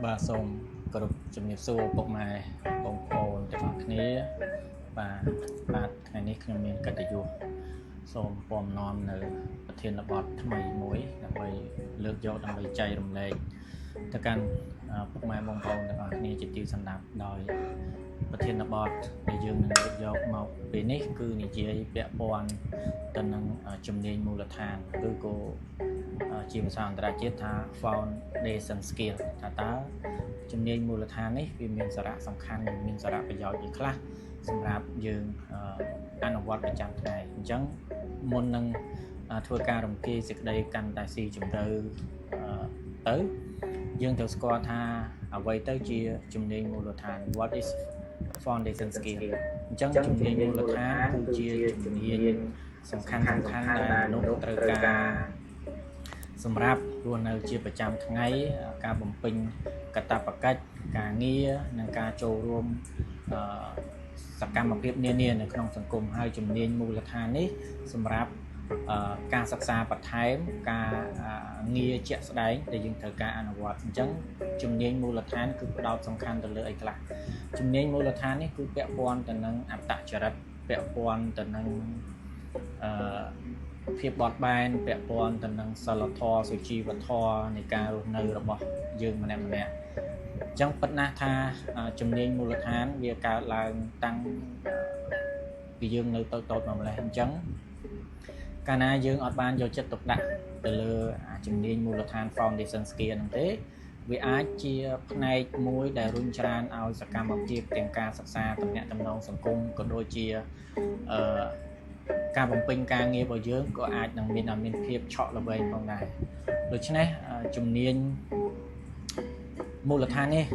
បាទសូមគោរពជំរាបសួរពុកម៉ែបងប្អូនទាំងអស់គ្នាបាទបាទថ្ងៃនេះខ្ញុំមានកិត្តិយសសូមពំនាំនៅប្រធានបទថ្មីមួយដើម្បីលើកយកដើម្បីចែករំលែកទៅកាន់ពុកម៉ែបងប្អូនទាំងអស់គ្នាជាទីសន្តាប់ដោយប្រធានបទដែលយើងនឹងលើកយកមកពេលនេះគឺនិយាយពាក់ព័ន្ធទៅនឹងជំនាញមូលដ្ឋានឬក៏ជាភាសាអន្តរជាតិថា foundation skill ថាតើជំនាញមូលដ្ឋាននេះវាមានសារៈសំខាន់និងមានសារៈប្រយោជន៍អីខ្លះសម្រាប់យើងអនុវត្តប្រចាំថ្ងៃអញ្ចឹងមុននឹងធ្វើការរំគាយសេចក្តីកាន់តែស៊ីជម្រៅទៅយើងត្រូវស្គាល់ថាអ្វីទៅជាជំនាញមូលដ្ឋាន what is foundation skill អញ្ចឹងជំនាញមូលដ្ឋានគឺជាជំនាញសំខាន់សំខាន់ដែលមនុស្សត្រូវការសម្រាប់រស់នៅជាប្រចាំថ្ងៃការបំពេញកាតព្វកិច្ចការងារនិងការចូលរួមសកម្មភាពនានានៅក្នុងសង្គមហើយជំនាញមូលដ្ឋាននេះសម្រាប់ការសិក្សាបន្ថែមការងារជាក់ស្ដែងដែលយើងត្រូវការអនុវត្តអញ្ចឹងជំនាញមូលដ្ឋានគឺផ្ដោតសំខាន់ទៅលើអីខ្លះជំនាញមូលដ្ឋាននេះគឺពាក់ព័ន្ធទៅនឹងអត្តចរិតពាក់ព័ន្ធទៅនឹងអឺភាពបត់បែនពាក់ព័ន្ធទៅនឹងសិលធម៌សុជីវធម៌នៃការរស់នៅរបស់យើងម្នាក់ម្នាក់អញ្ចឹងពិតណាស់ថាជំនាញមូលដ្ឋានវាកើតឡើងតាំងពីយើងនៅតូចតូចមកម្លេះអញ្ចឹងកាលណាយើងអត់បានយកចិត្តទុកដាក់ទៅលើជំនាញមូលដ្ឋាន foundation skill ហ្នឹងទេវាអាចជាផ្នែកមួយដែលរុញច្រានឲ្យសកម្មភាពទាំងការសិក្សាទំនាក់ទំនងសង្គមក៏ដូចជាអឺការបំពេញការងាររបស់យើងក៏អាចនឹងមានមានភាពឆក់ល្វែងផងដែរដូច្នេះជំនាញមូលដ្ឋាននេះ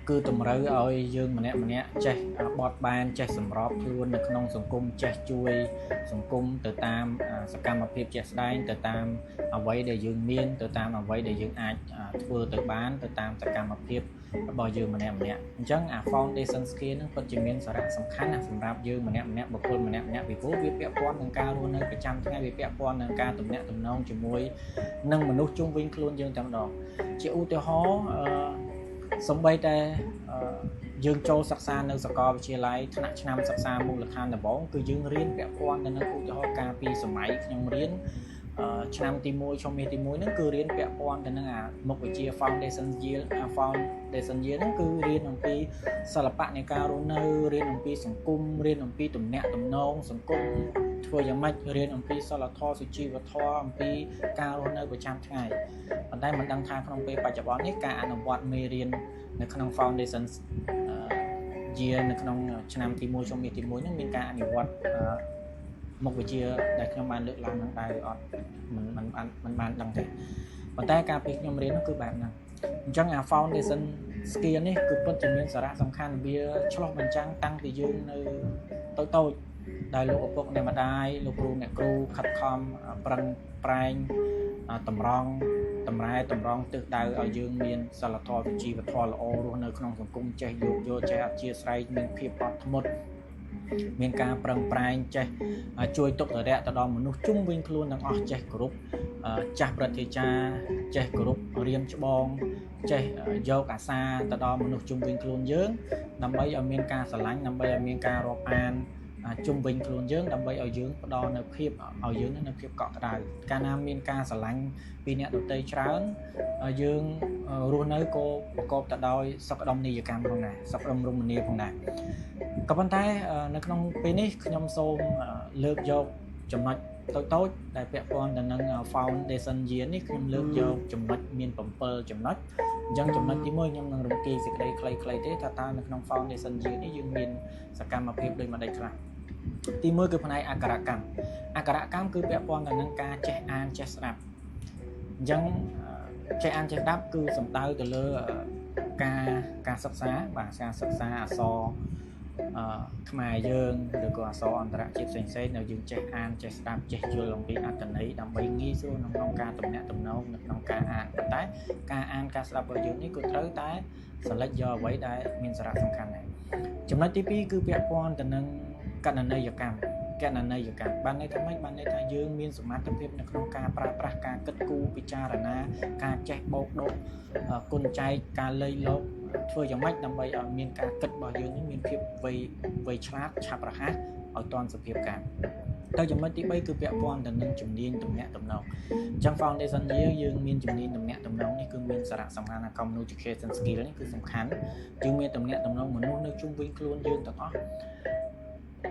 គឺតម្រូវឲ្យយើងម្នាក់ម្នាក់ចេះបត់បែនចេះសម្របខ្លួននៅក្នុងសង្គមចេះជួយសង្គមទៅតាមសកម្មភាពជាក់ស្ដែងទៅតាមអ្វីដែលយើងមានទៅតាមអ្វីដែលយើងអាចធ្វើទៅបានទៅតាមសកម្មភាពរបស់យើងម្នាក់ម្នាក់អញ្ចឹងអា foundation skill ហ្នឹងពិតជាមានសារៈសំខាន់ណាស់សម្រាប់យើងម្នាក់ម្នាក់បុគ្គលម្នាក់ម្នាក់ពីព្រោះវាពាក់ព័ន្ធនឹងការរស់នៅប្រចាំថ្ងៃវាពាក់ព័ន្ធនឹងការទំនាក់ទំនងជាមួយនឹងមនុស្សជុំវិញខ្លួនយើងតែម្ដងជាឧទាហរណ៍អឺសំបីតែយើងចូលសិក្សានៅសាកលវិទ្យាល័យថ្នាក់ឆ្នាំសិក្សាមូលដ្ឋានដំបូងគឺយើងរៀនពាក់ព័ន្ធទៅនឹងឧទាហរណ៍កាលពីសម័យខ្ញុំរៀនឆ្នាំទី1ឆមាសទី1ហ្នឹងគឺរៀនពាក់ព័ន្ធទៅនឹងអាមុខវិជ្ជា foundation year foundation year ហ្នឹងគឺរៀនអំពីសិល្បៈនៃការរស់នៅរៀនអំពីសង្គមរៀនអំពីទំនាក់ទំនងសង្គមធ្វើយ៉ាងម៉េចរៀនអំពីសិលធម៌សុជីវធម៌អំពីការរស់នៅប្រចាំថ្ងៃប៉ុន្តែមិនដឹងថាក្នុងពេលបច្ចុប្បន្ននេះការអនុវត្តមេរៀននៅក្នុង foundation year នៅក្នុងឆ្នាំទី1ជំនាញទី1ហ្នឹងមានការអនុវត្តមុខវិជ្ជាដែលខ្ញុំបានលើកឡើងហ្នឹងដែរអត់មិនមិនបានមិនបានដឹងទេប៉ុន្តែការពេលខ្ញុំរៀននោះគឺបែបហ្នឹងអញ្ចឹងអា foundation skill នេះគឺពិតជាមានសារៈសំខាន់វាឆ្លុះបញ្ចាំងតាំងពីយើងនៅតូចតូចដែលលោកឪពុកអ្នកម្ដាយលោកគ្រូអ្នកគ្រូខិតខំប្រឹងប្រែងតម្រង់តម្រែតម្រង់ទិសដៅឲ្យយើងមានសិលធម៌វិជ្ជាវធម៌ល្អរស់នៅក្នុងសង្គមចេះយោគយល់ចេះអធ្យាស្រ័យមានភាពអត់ធ្មត់មានការប្រឹងប្រែងចេះជួយទុករៈទៅដល់មនុស្សជុំវិញខ្លួនទាំងអស់ចេះគោរពចាស់ប្រតិចាចេះគោរពរៀមច្បងចេះយកអាសាទៅដល់មនុស្សជុំវិញខ្លួនយើងដើម្បីឲ្យមានការស្រឡាញ់ដើម្បីឲ្យមានការរាប់អានជុំវិញខ្លួនយើងដើម្បីឲ្យយើងផ្ដល់នៅភាពឲ្យយើងនៅភាពកក់ក្ដៅកាលណាមានការស្រឡាញ់ពីអ្នកដទៃច្រើនយើងរស់នៅក៏ប្រកបទៅដោយសុខដុមនីយកម្មផងដែរសុខដុមរមនាផងដែរក៏ប៉ុន្តែនៅក្នុងពេលនេះខ្ញុំសូមលើកយកចំណុចតូចតូចដែលពាក់ព័ន្ធទៅនឹង foundation year នេះខ្ញុំលើកយកចំណុចមាន7ចំណុចអញ្ចឹងចំណុចទី1ខ្ញុំនឹងរំគាយសេចក្តីខ្លីៗទេថាតើនៅក្នុង foundation year នេះយើងមានសកម្មភាពដូចម្តេចខ្លះទី1គឺផ្នែកអក្ខរកម្មអក្ខរកម្មគឺពាក់ព័ន្ធទៅនឹងការចេះអានចេះស្ដាប់អញ្ចឹងចេះអានចេះស្ដាប់គឺសំដៅទៅលើការការសិក្សាបាទការសិក្សាអក្សរអឺខ្មែរយើងឬក៏អក្សរអន្តរជាតិផ្សេងផ្សេងនៅយើងចេះអានចេះស្ដាប់ចេះយល់អំពីអត្ថន័យដើម្បីងាយស្រួលក្នុងការទំនាក់ទំនងនៅក្នុងការអានប៉ុន្តែការអានការស្ដាប់របស់យើងនេះក៏ត្រូវតែ select យកអ្វីដែលមានសារៈសំខាន់ដែរចំណុចទី2គឺពាក់ព័ន្ធទៅនឹងកណន័យកម្ម គណនេយ្យកម្មបានន័យថាម៉េចបានន័យថាយើងមានសមត្ថភាពនៅក្នុងការប្រើប្រាស់ការគិតគូរពិចារណាការចេះបូកដកគុណចែកការលៃលកធ្វើយ៉ាងម៉េចដើម្បីឲ្យមានការគិតរបស់យើងនេះមានភាពវៃឆ្លាតឆាប់រហ័សឲ្យទាន់សភាពការទៅចំណុចទី3គឺពាក់ព័ន្ធទៅនឹងជំនាញទំនាក់ទំនងអញ្ចឹង foundation year យើងមានជំនាញទំនាក់ទំនងនេះគឺមានសារៈសំខាន់ណា communication skill នេះគឺសំខាន់យើងមានទំនាក់ទំនងមនុស្សនៅជុំវិញខ្លួនយើងទាំងអស់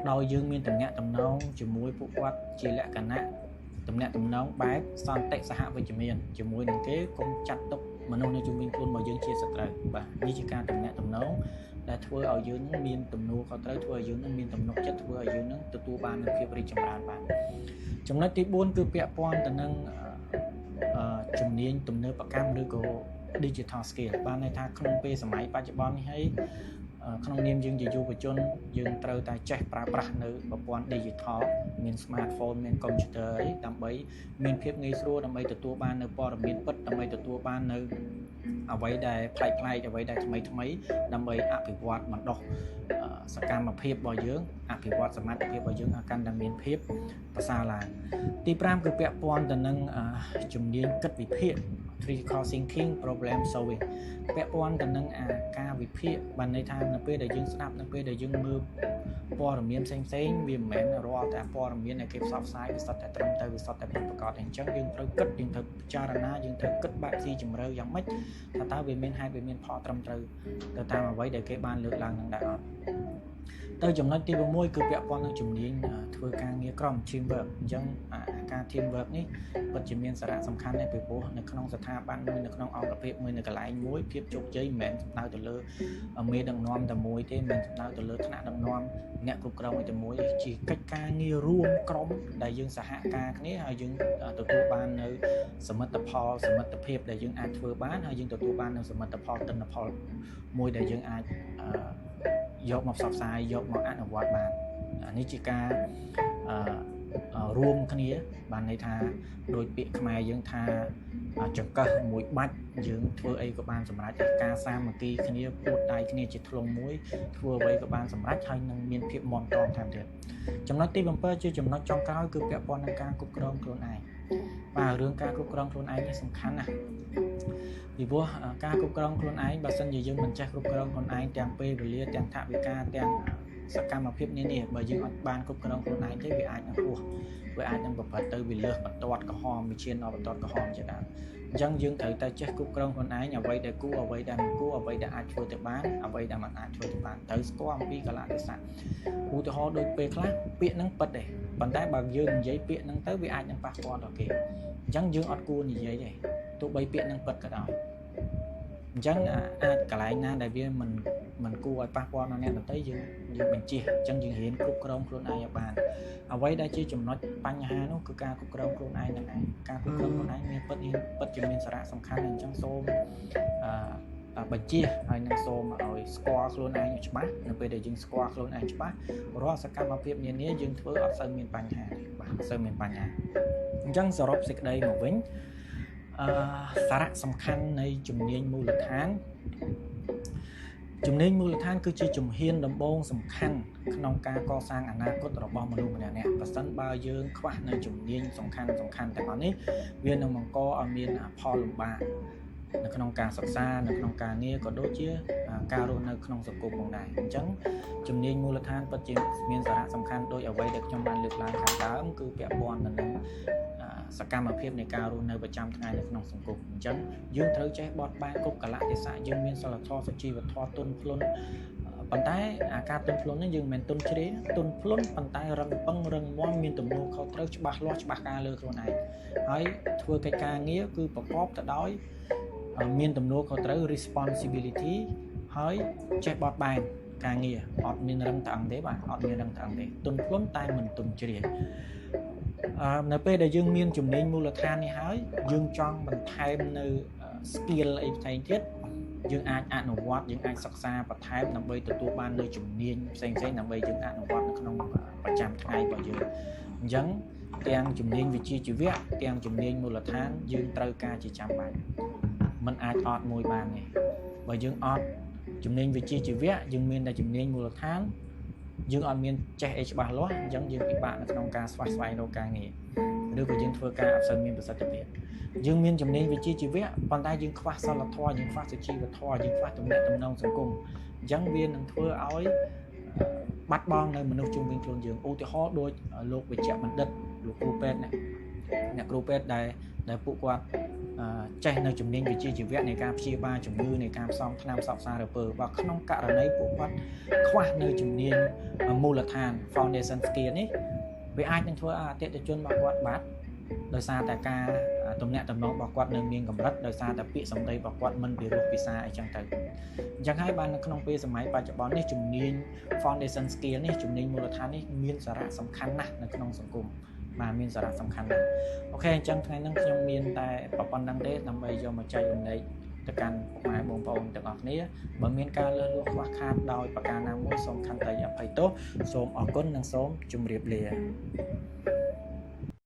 ដោយយើងមានទំនាក់ទំនងជាមួយពួកគាត់ជាលក្ខណៈទំនាក់ទំនងបែបសន្តិសហវិជ្ជមានជាមួយនឹងគេកុំចាត់ទុកមនុស្សនៅជុំវិញខ្លួនរបស់យើងជាសត្រូវបាទនេះជាការទំនាក់ទំនងដែលធ្វើឲ្យយើងនឹងមានទំនួលខុសត្រូវធ្វើឲ្យយើងនឹងមានទំនុកចិត្តធ្វើឲ្យយើងនឹងទទួលបាននូវភាពរីកចម្រើនបានចំណុចទី4គឺពាក់ព័ន្ធទៅនឹងជំនាញទំនើបកម្មឬក៏ digital skill បានន័យថាក្នុងពេលសម័យបច្ចុប្បន្ននេះហើយក្នុងនាមយើងជាយុវជនយើងត្រូវតែចេះប្រើប្រាស់នៅប្រព័ន្ធ digital មាន smartphone មាន computer អីដើម្បីមានភាពងាយស្រួលដើម្បីទទួលបាននៅព័ត៌មានពិតដើម្បីទទួលបាននៅអ្វីដែលប្លែកៗអ្វីដែលថ្មីថ្មីដើម្បីអភិវឌ្ឍបណ្ដុះសកម្មភាពរបស់យើងអភិវឌ្ឍសមត្ថភាពរបស់យើងឲ្យកាន់តែមានភាពប្រសើរឡើងទី5គឺពាក់ព័ន្ធទៅនឹងជំនាញគិតវិភាគ critical thinking problem solving ពាក់ព័ន្ធទៅនឹងអាការវិភាគបានន័យថានៅពេលដែលយើងស្ដាប់នៅពេលដែលយើងមើលព័ត៌មានផ្សេងផ្សេងវាមិនមែនរាល់តែព័ត៌មានដែលគេផ្សព្វផ្សាយវាសុទ្ធតែត្រឹមត្រូវវាសុទ្ធតែពិតប្រាកដអញ្ចឹងយើងត្រូវគិតយើងត្រូវពិចារណាយើងត្រូវគិតបែបស៊ីជម្រៅយ៉ាងម៉េចថាតើវាមានហេតុវាមានផលត្រឹមត្រូវទៅតាមអ្វីដែលគេបានលើកឡើងនឹងដែរអត់ទៅចំណុចទី6គឺពាក់ព័ន្ធនឹងជំនាញធ្វើការងារក្រុម teamwork អញ្ចឹងការ teamwork នេះពិតជាមានសារៈសំខាន់ដែរពីព្រោះនៅក្នុងស្ថាប័នមួយនៅក្នុងអង្គភាពមួយនៅកន្លែងមួយភាពជោគជ័យមិនមែនសំដៅទៅលើមេដឹកនាំតែមួយទេមិនមែនសំដៅទៅលើថ្នាក់ដឹកនាំអ្នកគ្រប់គ្រងឯតែមួយជាកិច្ចការងាររួមក្រុមដែលយើងសហការគ្នាហើយយើងទទួលបាននៅសមិទ្ធផលសមិទ្ធភាពដែលយើងអាចធ្វើបានហើយយើងទទួលបាននៅសមិទ្ធផលទិន្នផលមួយដែលយើងអាចយកមកផ្សព្វផ្សាយយកមកអនុវត្តបាននេះជាការរួមគ្នាបានន័យថាដោយពាក្យខ្មែរយើងថាចង្កឹះមួយបាច់យើងធ្វើអីក៏បានសម្រេចការសាមគ្គីគ្នាពួតដៃគ្នាជាធ្លុងមួយធ្វើអ្វីក៏បានសម្រេចហើយនឹងមានភាពមាំទាំថែមទៀតចំណុចទី7ជាចំណុចចុងក្រោយគឺពាក់ព័ន្ធនឹងការគ្រប់គ្រងខ្លួនឯងបាទរឿងការគ្រប់គ្រងខ្លួនឯងនេះសំខាន់ណាស់ពីព្រោះការគ្រប់គ្រងខ្លួនឯងបើសិនជាយើងមិនចេះគ្រប់គ្រងខ្លួនឯងទាំងពេលវេលាទាំងថវិកាទាំងសកម្មភាពនានាបើយើងអត់បានគ្រប់គ្រងខ្លួនឯងទេវាអាចនឹងហួសវាអាចនឹងប្រព្រឹត្តទៅវាលើសបន្ទាត់ក្រហមវាឈានដល់បន្ទាត់ក្រហមជាដើមអញ្ចឹងយើងត្រូវតែចេះគ្រប់គ្រងខ្លួនឯងអ្វីដែលគួរអ្វីដែលមិនគួរអ្វីដែលអាចធ្វើទៅបានអ្វីដែលមិនអាចធ្វើទៅបានត្រូវស្គាល់អំពីកាលៈទេសៈឧទាហរណ៍ដូចពេលខ្លះពាក្យហ្នឹងពិតទេប៉ុន្តែបើយើងនិយាយពាក្យហ្នឹងទៅវាអាចនឹងប៉ះពាល់ដល់គេអញ្ចឹងយើងអត់គួរនិយាយទេទោះបីពាក្យហ្នឹងពិតក៏ដោយអញ្ចឹងអាចកន្លែងណាដែលវាមិនគួរឲ្យប៉ះពាល់ដល់អ្នកដទៃយើងបញ្ជាអញ្ចឹងយើងរៀនគ្រប់គ្រងខ្លួនឯងឲ្យបានអ្វីដែលជាចំណុចបញ្ហានោះគឺការគ្រប់គ្រងខ្លួនឯងនឹងឯងការគ្រប់គ្រងខ្លួនឯងមានពិតជាមានសារៈសំខាន់អញ្ចឹងសូមបញ្ជាហើយនឹងសូមឲ្យស្គាល់ខ្លួនឯងច្បាស់នៅពេលដែលយើងស្គាល់ខ្លួនឯងច្បាស់រាល់សកម្មភាពនានាយើងធ្វើអត់សូវមានបញ្ហាទេបាទអត់សូវមានបញ្ហាអញ្ចឹងសរុបសេចក្តីមកវិញសារៈសំខាន់នៃជំនាញមូលដ្ឋានជំនាញមូលដ្ឋានគឺជាជំហានដំបូងសំខាន់ក្នុងការកសាងអនាគតរបស់មនុស្សម្នាក់ៗប្រសិនបើយើងខ្វះនៅជំនាញសំខាន់ទាំងអស់នេះវានឹងបង្កឲ្យមានផលលំបាកនៅក្នុងការសិក្សានៅក្នុងការងារក៏ដូចជាការរស់នៅក្នុងសង្គមផងដែរអញ្ចឹងជំនាញមូលដ្ឋានពិតជាមានសារៈសំខាន់ដោយអ្វីដែលខ្ញុំបានលើកឡើងខាងដើមគឺពាក់ព័ន្ធទៅនឹងសកម្មភាពនៃការរស់នៅប្រចាំថ្ងៃនៅក្នុងសង្គមអញ្ចឹងយើងត្រូវចេះបត់បែនគ្រប់កាលៈទេសៈយើងមានសីលធម៌សុជីវធម៌ទន់ភ្លន់ប៉ុន្តែអាការទន់ភ្លន់នេះយើងមិនមែនទន់ជ្រាទន់ភ្លន់ប៉ុន្តែរឹងប៉ឹងរឹងមាំមានទំនួលខុសត្រូវច្បាស់លាស់ច្បាស់ការលើខ្លួនឯងហើយធ្វើកិច្ចការងារគឺប្រកបទៅដោយមានទំនួលខុសត្រូវ responsibility ហើយចេះបត់បែនការងារអត់មានរឹងត្អឹងទេបាទអត់មានរឹងត្អឹងទេទន់ភ្លន់តែមិនទន់ជ្រានៅពេលដែលយើងមានជំនាញមូលដ្ឋាននេះហើយយើងចង់បន្ថែមនៅ skill អីផ្សេងទៀតយើងអាចអនុវត្តយើងអាចសិក្សាបន្ថែមដើម្បីទទួលបាននៅជំនាញផ្សេងៗដើម្បីយើងអនុវត្តនៅក្នុងប្រចាំថ្ងៃរបស់យើងអញ្ចឹងទាំងជំនាញវិជ្ជាជីវៈទាំងជំនាញមូលដ្ឋានយើងត្រូវការជាចាំបាច់มันអាចអត់មួយបានទេបើយើងអត់ជំនាញវិជ្ជាជីវៈយើងមានតែជំនាញមូលដ្ឋាន យើងអត់មានចេះអីច្បាស់លាស់អញ្ចឹងយើងពិបាកនៅក្នុងការស្វះស្វែងរកការងារឬក៏យើងធ្វើការអត់សូវមានប្រសិទ្ធភាពយើងមានជំនាញវិជ្ជាជីវៈប៉ុន្តែយើងខ្វះសីលធម៌យើងខ្វះសុជីវធម៌យើងខ្វះទំនាក់ទំនងសង្គមអញ្ចឹងវានឹងធ្វើឲ្យបាត់បង់នៅមនុស្សជុំវិញខ្លួនយើងឧទាហរណ៍ដូចលោកវិជ្ជបណ្ឌិតលោកគ្រូពេទ្យអ្នកគ្រូពេទ្យដែលពួកគាត់ចេះនៅជំនាញវិជ្ជាជីវៈនៃការព្យាបាលជំងឺនៃការផ្សំថ្នាំសពសារពើបើក្នុងករណីពួកគាត់ខ្វះនៅជំនាញមូលដ្ឋាន foundation skill នេះវាអាចនឹងធ្វើឲ្យអតិថិជនរបស់គាត់បាត់ដោយសារតែការទំនាក់ទំនងរបស់គាត់នៅមានកម្រិតដោយសារតែពាក្យសម្ដីរបស់គាត់មិនពិរោះភាសាអីចឹងទៅអញ្ចឹងហើយបាននៅក្នុងពេលសម័យបច្ចុប្បន្ននេះជំនាញ foundation skill នេះជំនាញមូលដ្ឋាននេះមានសារៈសំខាន់ណាស់នៅក្នុងសង្គមបាទមានសារៈសំខាន់ណាស់OK អញ្ចឹងថ្ងៃនេះខ្ញុំមានតែប៉ុណ្្នឹងទេដើម្បីយកមកចែករំលែកទៅកាន់ពុកម៉ែបងប្អូនទាំងអស់គ្នាបើមានការលើសលួសខ្វះខាតដោយប្រការណាមួយសូមខន្តីអភ័យទោសសូមអរគុណនិងសូមជម្រាបលា។